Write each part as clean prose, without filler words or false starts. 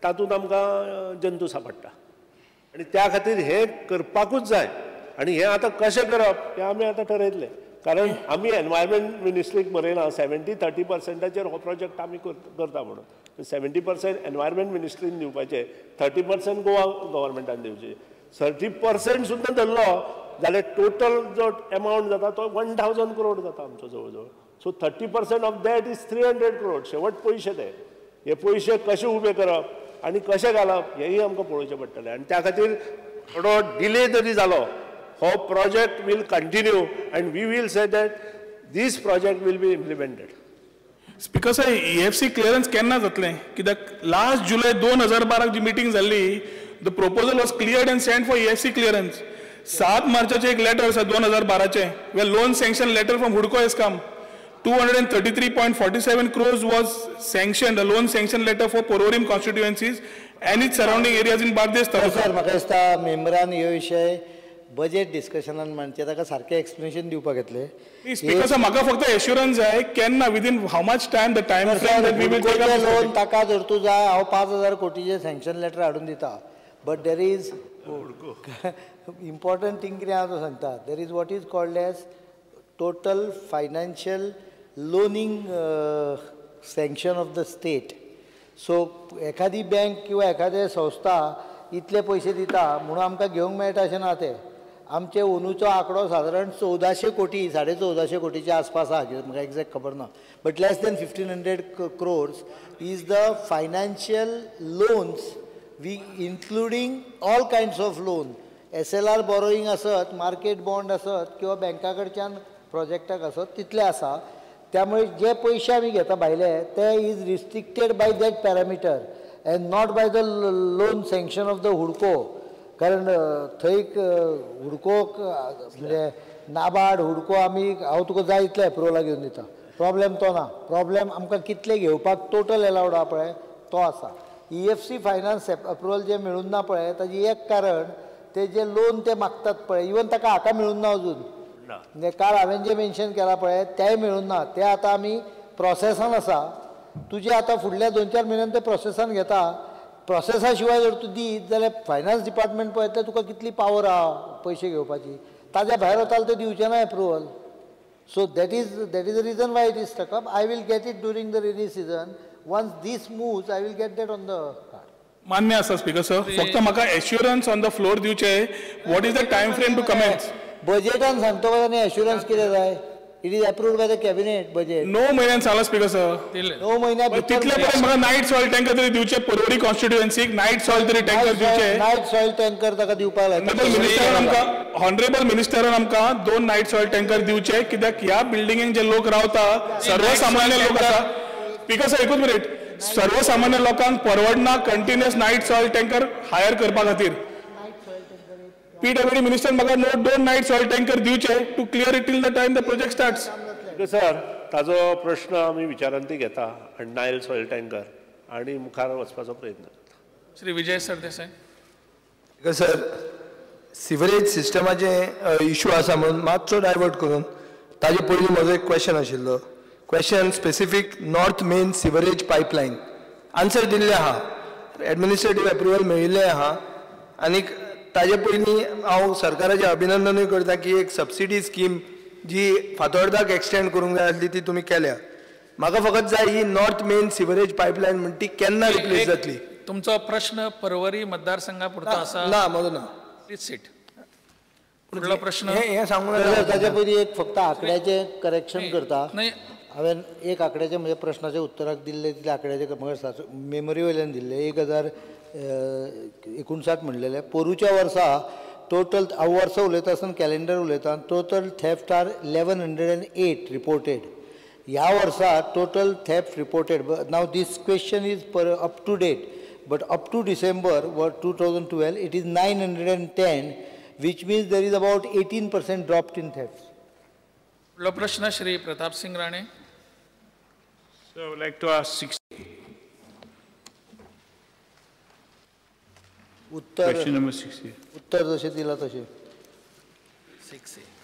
तातूंत आमकां जंतू सांपडटा आनी त्या खातीर हें करपाकूच जाय. आनी हें आतां कशें करप हें आमी आतां ठरयतले, कारण आमी एनवायरमेंट मिनिस्ट्रीक बरयलां 70-30% हो प्रोजेक्ट आमी करता म्हणून. 70% एनवायरमेंट मिनिस्ट्रीन दिवपाचें, 30% गोवा गव्हर्मेंटान दिवचें. 30% सुद्दां धरलो जाल्यार टोटल जो एमावंट जाता तो 1000 करोड जाता आमचो जवळ जवळ. So 30% of that is 300 crore. शेवट पयशे ते, हे पयशे कशे उबे करप आनी कशे घालप हेंय आमकां पळोवचें पडटलें. आनी त्या खातीर थोडो डिले जरी जालो, हो project will continue and we will say that this project will be implemented. Speaker sir, EFC clearance केन्ना जातलें? कित्याक लास्ट जुलय 2012 जी मिटींग जाल्ली, the proposal was cleared and send for EFC clearance. 7 मार्चाचें एक लेटर आसा 2012चें, where loan sanction letter from Hudco has come. 233.47 crores was sanctioned, a loan sanction letter for Porvorim constituencies and its surrounding areas in Bardez taluka. Sir, म्हाका दिसता मेंबरान ह्यो विशय budget डिस्कशनान मांडचे, ताका सारकें explanation दिवपाक येतलें. स्पीकर सर, म्हाका फक्त एश्युरन्स जाय केन्ना, within how much time the time frame that we will take up loan. ताका जर तूं जाय हांव 5000 कोटीचें सँक्शन लेटर हाडून दिता, but there is important thing कितें हांव तो सांगता. There is what is called as total financial loaning sanction of the state. So एखादी बँक किंवा एखादी संस्था इतले पयशे दिता म्हणून आमकां घेवंक मेळटा अशें ना. तें आमचे अंदूचो आंकडो सादारण 1400 कोटी, 1450 कोटीच्या आसपास आहा, कित्याक म्हाका एग्जॅक्ट खबर ना, but less than 1500 crores is the financial loans we including all kinds of loan, SLR borrowing आसत, मार्केट बॉन्ड आसत किंवा बँका कडच्यान प्रोजेक्टाक आसत, तितले आसा. त्यामुळे जे पयशे आमी घेता भायले ते is restricted by that parameter and not by the loan sanction of the हुडको. कारण थंय हुडको म्हणजे नाबार्ड हुडको आमी, हांव तुका जाय इतले एप्रुवला घेवन दिता, प्रॉब्लेम तो ना. प्रॉब्लेम आमकां कितले घेवपाक टोटल एलावड आहा पळय तो आसा. EFC finance approval जे मेळून ना पळय ताजें एक कारण ते जे लोन ते मागतात पळय, इवन ताका हाका मेळून ना अजून. म्हणजे काल हांवें जें मेन्शन केलां पळय तेंय मेळून ना, तें आतां आमी प्रोसेसान आसा. तुजें आतां फुडल्या 2-4 म्हयन्यान तें प्रोसेसान घेता. प्रोसेसा शिवाय जर तूं दीत जाल्यार फायनान्स डिपार्टमेंट पळयतलें तुका कितली पावर आहा पयशे घेवपाची, ताज्या भायर वता जाल्यार तें दिवचें ना approval. So that is the reason why it is stuck up. I will get it during the rainy season. Once this moves I will get that on the card. मान्य आसा स्पीकर सर, फक्त म्हाका assurance on the floor दिवचें, what is the time frame to commence. बजेटान सांगतो आनी assurance कितें जाय? It is approved by the cabinet budget. 9 म्हयन्यान सांगलां स्पीकर सर, 9 म्हयन्या तितले पर्यंत म्हाका नायट सॉयल टँकर तरी दिवचे, पर्वरी कॉन्स्टिट्युएन्सीक नायट सॉयल तरी टँकर दिवचे. नायट सॉयल टँकर ताका दिवपाक लायता. ऑनरेबल मिनिस्टरान आमकां 2 नायट सॉयल टँकर दिवचे, कित्याक ह्या बिल्डिंगेक जे लोक रावता सर्वसामान्य लोक आसा. स्पीकर सर एकूच मिनीट, सर्वसामान्य लोकांक परवडना continuous night soil tanker hire करपा खातीर. पीडब्ल्यूडी मिनिस्टर म्हाका 2 नायट सॉयल टँकर दिवचे to clear it till the time the project starts. Sir, ताजो प्रश्न आमी विचारांती घेता आनी नायल सॉयल टँकर आनी मुखार वचपाचो प्रयत्न करता. श्री विजय सरदेसाय. सर, सिवरेज सिस्टमाचे इशू आसा म्हणून मातसो डायवर्ट करून ताजे पयलीं म्हजो एक क्वेश्चन आशिल्लो. Question specific north main sewerage pipeline answer दिल्लें आहा, एडमिनिस्ट्रेटीव एप्रुवल मेळिल्लें आहा. आनीक ताजे पयलीं हांव सरकाराचें अभिनंदनूय करता की एक सबसिडी स्कीम जी फातोर्दाक एक्सटेंड करूंक जाय आसली ती तुमी केल्या. म्हाका फकत जाय ही नॉर्थ मेन सिवरेज पायपलायन म्हण ती केन्ना रिप्लेस जातली? तुमचो प्रश्न पर्वरी मतदारसंघा पुरतो आसा? ना, म्हजो ना. सीट फुडलो प्रश्न हें सांगूंक ताजे पयलीं एक फक्त आंकड्याचें करेक्शन करता. हांवें एक आंकड्याचें म्हज्या प्रश्नाच्या उत्तराक दिल्लें तितल्या आंकड्याचें म्हाका मेमरी वयल्यान दिल्लें 1059 म्हणलेलें. पोरूच्या वर्सा टोटल, हांव वर्सां उलयता आसतना कॅलेंडर उलयता, total theft are 1108 reported. ह्या वर्सा total theft reported, now this question is per up to date, but up to December 2012 it is 910, which means there is about 18% dropped in theft. फुडलो प्रश्न Shri Pratap Singh Rane. So I would like to ask 6. Uttar, question number 60. उत्तर जशें दिलां तशें.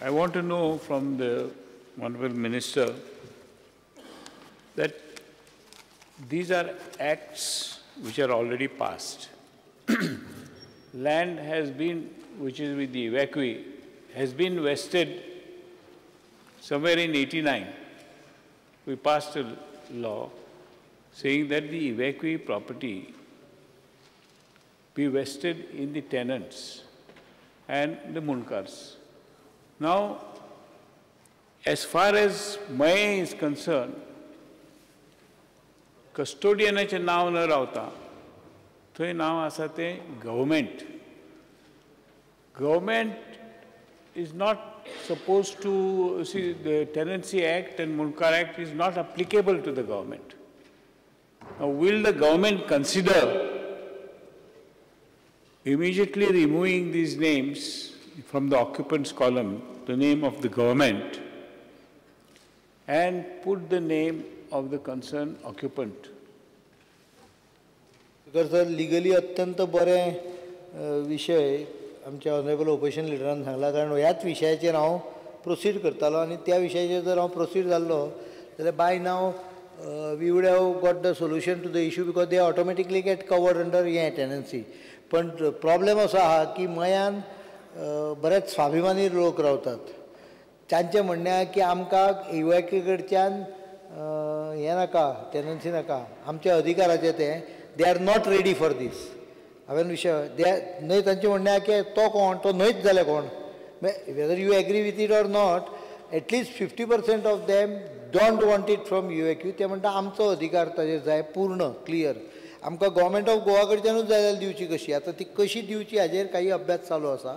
I want to know from the Honorable Minister that these are acts which are already passed. Land has been, which is with the evacuee, has been vested somewhere in 89. We passed a law saying that the evacuee property be vested in the tenants and the Mundkars. Now, as far as May is concerned, कस्टोडियनाचें नांव न रावता थंय नांव आसा तें government. Government is not supposed to see the Tenancy Act and Mundkar Act is not applicable to the government. Now, will the government consider immediately removing these names from the occupants column, the name of the government, and put the name of the concerned occupant? Because sir, legally अत्यंत बरें विशय आमच्या honourable opposition लिडरान सांगला, कारण ह्याच विशयाचेर हांव proceed करतालो आनी त्या विशयाचेर जर हांव प्रोसीड जाल्लो जाल्यार by now we would have got the solution to the issue because they automatically get covered under हें टेनन्सी. पण प्रॉब्लेम असो आहा की मयान बरेच स्वाभिमानी लोक रावतात, तांचें म्हणणें आहा की आमकां इवॅक्यू कडच्यान हें नाका, टेनन्सी नाका, आमच्या अधिकाराचें तें. They are not ready for this. हांवें विशय दे न्हय, तांचें म्हणणें आहा की तो कोण, तो न्हयच जाल्यार कोण, whether you agree with it or not, at least 50% of them don't want it from evacuee. ते म्हणटा आमचो अधिकार ताजेर जाय पूर्ण क्लियर, आमकां गव्हर्मेंट ऑफ गोवा कडच्यानूच जाय जाल्यार दिवची कशी. आतां ती कशी दिवची हाजेर काही अभ्यास चालू आसा.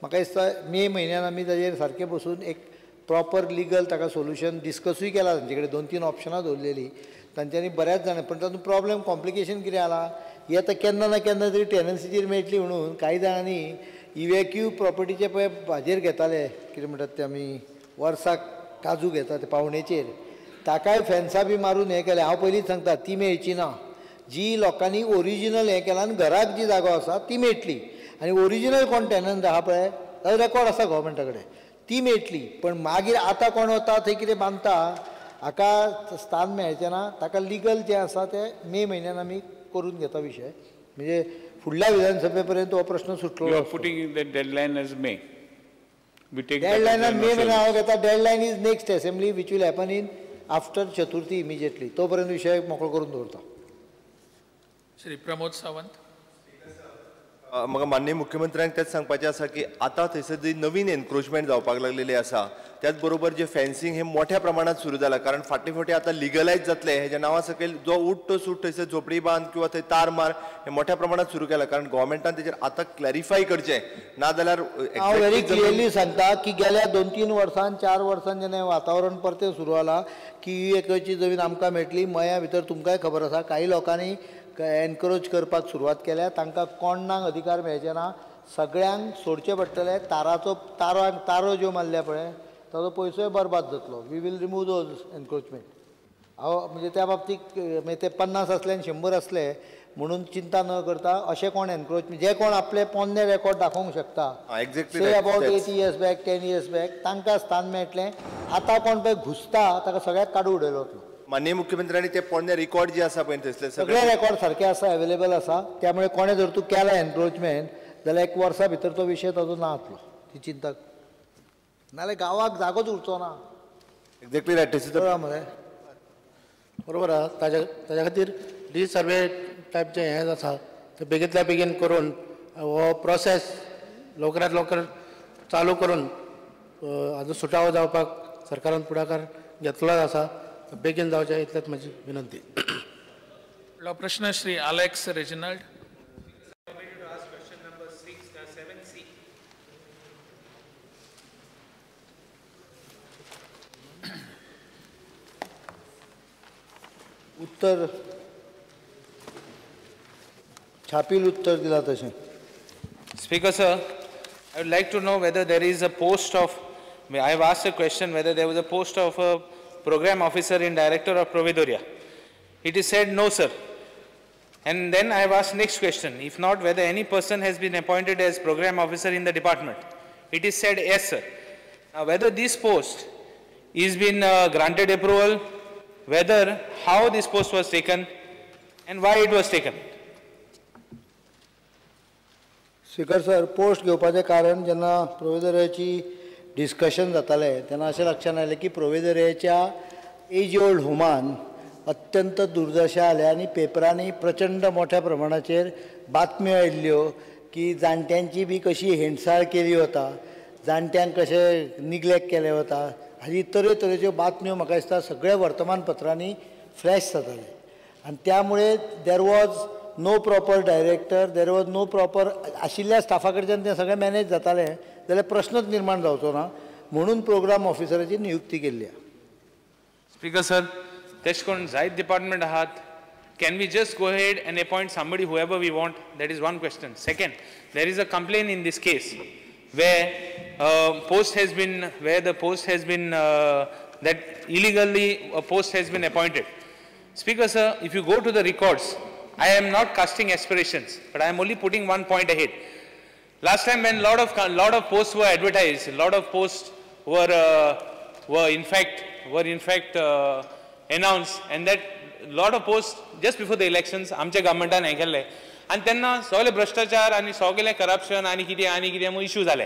म्हाका दिसता मे म्हयन्यान आमी ताजेर सारकें बसून एक प्रॉपर लिगल ताका सोल्युशन डिस्कसूय केला. तांचे कडेन 2-3 ऑप्शनां दवरलेलीं तांच्यांनी बऱ्याच जाणां, पण तातूंत प्रॉब्लेम कॉम्प्लिकेशन कितें आलां, ही आतां केन्ना ना केन्ना तरी टेनन्सीचेर मेळटली म्हणून कांय जाणांनी इवॅक्यू प्रॉपर्टीचे पळय हाजेर घेताले, कितें म्हणटात ते, आमी वर्साक काजू घेता ते पावणेचेर, ताकाय फेन्सां बी मारून हें केलें. हांव पयलींच सांगता ती मेळची ना. जी लोकांनी ओरिजिनल हें केलां आनी घराक जी जागो आसा ती मेळटली, आनी ओरिजिनल कोण टेनंट आहा पळय ताजो रेकॉर्ड आसा गव्हर्मेंटा कडेन, ती मेळटली. पण मागीर आतां कोण वता थंय कितें बांदता हाका स्थान मेळचें ना. ताका लिगल जें आसा तें मे म्हयन्यान आमी करून घेता विशय, म्हणजे फुडल्या विधानसभे पर्यंत हो प्रश्न सुटलो. You are putting the deadline as May. We take deadline May म्हयन्यान हांव घेता. Deadline is next assembly which will happen in after Chaturthi immediately. तो पर्यंत विशय मोकळो करून दवरता. श्री प्रमोद सावंत. म्हाका माननीय मुख्यमंत्र्यांक तेंच सांगपाचें आसा की आतां थंयसर जी नवीन एनक्रोचमेंट जावपाक लागलेली आसा, त्याच बरोबर जे फेन्सिंग हे मोठ्या प्रमाणात सुरू जाला, कारण फाटले फावटी आतां लिगलायज जातलें हेज्या नांवा सकयल जो उठ तो सूट थंयसर झोपडी बांद किंवा थंय तार मार हे मोठ्या प्रमाणात सुरू केला, कारण गव्हर्मेंटान तेजेर आतां क्लॅरिफाय करचें, ना जाल्यार हांव व्हेरी क्लियरली सांगता की गेल्या 2-3 वर्सान 4 वर्सान जेन्ना वातावरण परतें सुरू जाला की ही एकची जमीन आमकां मेळटली, मया भितर तुमकांय खबर आसा काही लोकांनी एनक्रोच करपाक सुरवात केल्या, तांकां कोणाक अधिकार मेळचे ना, सगळ्यांक सोडचें पडटलें. ताराचो तारो ज्यो मारल्या पळय ताजो पयसोय बरबाद जातलो. We will remove those encroachment. हांव म्हणजे त्या बाबतीत म्हणजे ते 50 आसले आनी 100 आसले म्हणून चिंता न करता अशें कोण एनक्रोचमेंट जे कोण आपले पोन्ने रेकॉर्ड दाखोवंक शकता, say about 8 years back 10 years back, तांकां स्थान मेळटलें. आतां कोण पळय घुसता ताका सगळ्याक काडून उडयलो वतलो. माननीय मुख्यमंत्र्यांनी ते पोरणे रेकॉर्ड जे आसा पळय थंयसले सगळे रेकॉर्ड सारके आसा, अवेलेबल आसा, त्यामुळे कोणें जर तूं केला एनक्रोचमेंट जाल्यार 1 वर्सा भितर तो विशय ताजो ना जातलो, ती चिंता नाल्यार गांवाक जागोच उरचो ना. एक्झॅक्टली रायट, बरोबर मरे, बरोबर आहा. ताज्या खातीर रिसर्वे टायप जें हें आसा तें बेगींतल्या बेगीन करून हो प्रोसेस लवकरात लवकर चालू करून हाजो सुटावो जावपाक सरकारान फुडाकार घेतलो आसा, बेगीन जावचें इतलेंच म्हजी विनंती. प्रश्न श्री Alex Reginald. उत्तर छापील उत्तर दिला तशें. Speaker sir, I would like to know whether there is a post of, I have asked a question whether there was a post of a program officer in Director of Provedoria. It is said no sir. And then I have asked next question, if not whether any person has been appointed as program officer in the department. It is said yes sir. Now whether this post is been granted approval, whether how this post was taken and why it was taken. Speaker sir, post घेवपाचें कारण जेन्ना प्रोविदोरियाची discussion जातालें तेन्ना अशें लक्षांत आयलें की प्रोविदोरियाच्या as old होमान अत्यंत दुर्दशा आल्या आनी पेपरांनी प्रचंड मोठ्या प्रमाणाचेर बातम्यो आयिल्ल्यो की जाणट्यांची बी कशी हेंडसाळ केली वता, जाणट्यांक कशें निग्लेक्ट केलें वता, हाजी तरेतरेच्यो बातम्यो म्हाका दिसता सगळ्या वर्तमानपत्रांनी फ्लॅश जाताले. आनी त्यामुळे there was no proper director, there was no proper आशिल्ल्या स्टाफा कडच्यान तें सगळें मॅनेज जातालें जाल्यार प्रश्नच निर्माण जावचो ना म्हणून प्रोग्राम ऑफिसराची नियुक्ती केल्ली. स्पीकर सर, तेश करून जायत डिपार्टमेंट आहात. Can we just go ahead and appoint somebody whoever we want? That is one question. Second, there is a complaint in this case where the post has been that illegally a post has been appointed. Speaker sir, if you go to the records, I am not casting aspirations, but I am only putting one point ahead. Last time when lot of posts were advertised, lot of posts were in fact announced, and that lot of posts just before the elections आमच्या गव्हर्मेंटान हें केल्लें आनी तेन्ना सगळे भ्रश्टाचार आनी सगळे corruption आनी कितें म्हूण इश्यू जाले.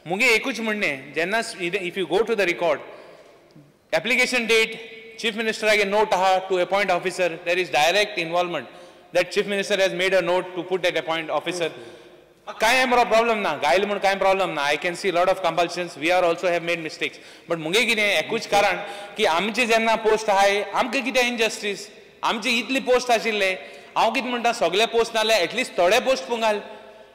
मुगे एकूच म्हणणें, जेन्ना if you go to the record, application date, chief मिनिस्टरागे note आहा to appoint officer, there is direct involvement that chief minister has made a note to put that appoint officer. कांय प्रॉब्लम ना, गायल म्हूण कांय प्रॉब्लम ना. I can see lot of compulsions, we are also have made mistakes. But मुगे कितें एकूच कारण की आमचे जेन्ना पोस्ट आहाय आमकां कितें इनजस्टीस, आमचे इतली पोस्ट आशिल्ले. हांव कितें म्हणटा, सगळे पोस्ट नाल्यार एटलिस्ट थोडे पोस्ट पुंगाल,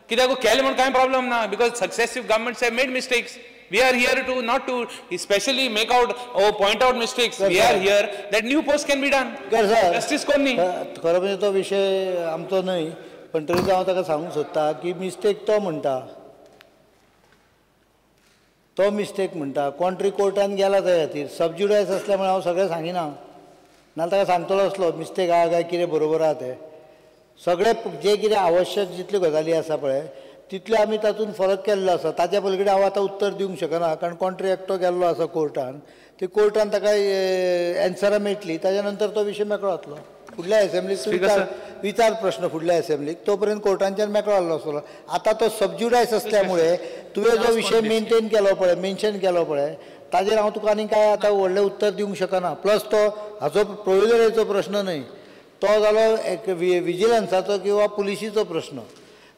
कित्याक केले म्हूण कांय प्रॉब्लम ना, because successive governments have made mistakes. We are here to not to specially make out or point out mistakes. We are here that new post can be done. Justice कोण न्ही. खरो म्हणजे तो विशय आमचो न्हय, पण तरी हांव ताका सांगूंक सोदता की मिस्टेक तो म्हणटा, तो मिस्टेक म्हणटा. कोण तरी कोर्टान गेला त्या खातीर सबज्युडायज आसल्या म्हणून हांव सगळें सांगिना, नाल्यार ताका सांगतलो आसलो मिस्टेक आहा काय कितें बरोबर आहा तें. सगळें जें कितें आवश्यक जितल्यो गजाली आसा पळय तितल्यो आमी तातूंत फरक केल्लो आसा. ताच्या पलकडे हांव आतां उत्तर दिवंक शकना, कारण कोण तरी एकटो गेल्लो आसा कोर्टान, ते कोर्टान ताका एन्सरां मेळटली, ताच्या नंतर तो विशय मेकळो जातलो. फुडल्या एसेंब्लीक विचार प्रश्न फुडल्या एसेंब्लीक, तो पर्यंत कोर्टांच्यान मेकळो जाल्लो आसतलो. आतां तो सबज्युडायज असल्यामुळे तुवें जो विशय मेनटेन केलो पळय, मेन्शन केलो पळय, ताजेर हांव तुका आनी काय आतां व्हडलें उत्तर दिवंक शकना. प्लस तो हाचो प्रोविजराचो प्रश्न न्हय, तो जालो एक विजिलन्साचो किंवा पुलिशीचो प्रश्न.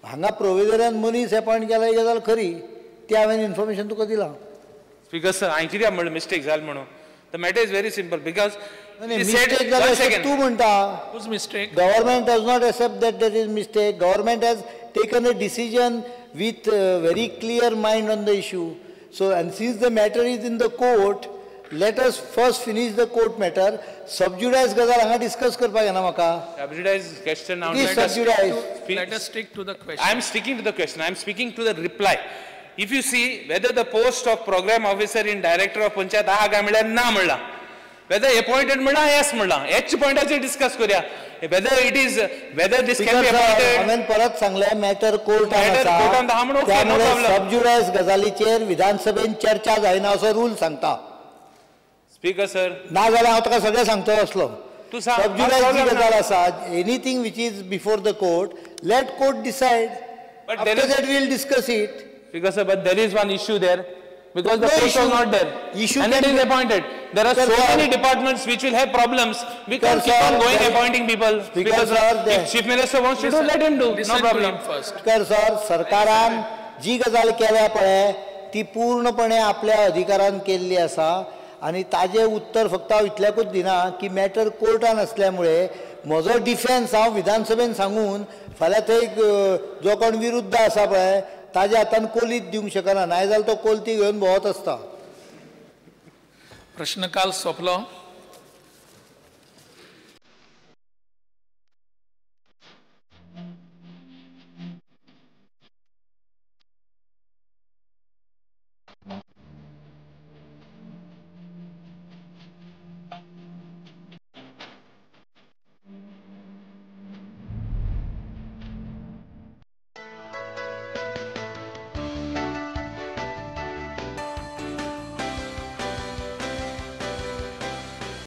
हांगा प्रोविजरान मनीस एपॉयंट केला ही गजाल खरी, ती हांवें इन्फॉर्मेशन तुका दिलां. स्पीकर सर, हांवें कित्याक म्हणलें मिस्टेक जाल म्हणून? The matter is very simple because mistake जाल्यार तूं म्हणटा. Whose mistake? Government does not accept that there is mistake. Government has taken a decision with very clear mind on the issue. So and since the matter is in the court, let us first finish the court matter. Sub judice गजाल हांगा discuss करपाक येना म्हाका. Sub judice question sub judice. Let us stick to the question. I am sticking to the question. I am speaking to the reply. If you see whether the post of program officer in director of panchayat आहा काय म्हणल्यार ना म्हणला, whether appointed म्हणला yes म्हणला, हेच पॉयंटाचेर discuss करूया. Whether it is, whether this can be appointed. हांवें परत सांगलें मॅटर कोर्टान आसा, त्यामुळे सबज्युडायज गजालीचेर विधानसभेन चर्चा जायना असो रूल सांगता. स्पीकर सर, ना जाल्यार हांव तुका सगळें सांगतलो आसलो. सबज्युडायज जी गजाल आसा, anything which is before the court, let court decide. After that we will discuss it. Because sir, but there is one issue there, because the post was not there. Issue and it is appointed. There are so many departments which will have problems. We can't keep on going appointing people. Because if Chief Minister wants to do, let him do. No problem. Speaker sir, सरकारान जी गजाल केल्या पळय ती पूर्णपणे आपल्या अधिकारान केल्ली आसा, आनी ताजें उत्तर फक्त हांव इतल्याकूच दिना की मॅटर कोर्टान असल्यामुळे म्हजो डिफेन्स हांव विधानसभेन सांगून फाल्यां थंय जो कोण विरुद्ध आसा पळय ताज्या हातान कोलीत दिवंक शकना, नाय जाल्यार तो कोलती घेवन भोंवत आसता. प्रश्नकाल सोंपलो.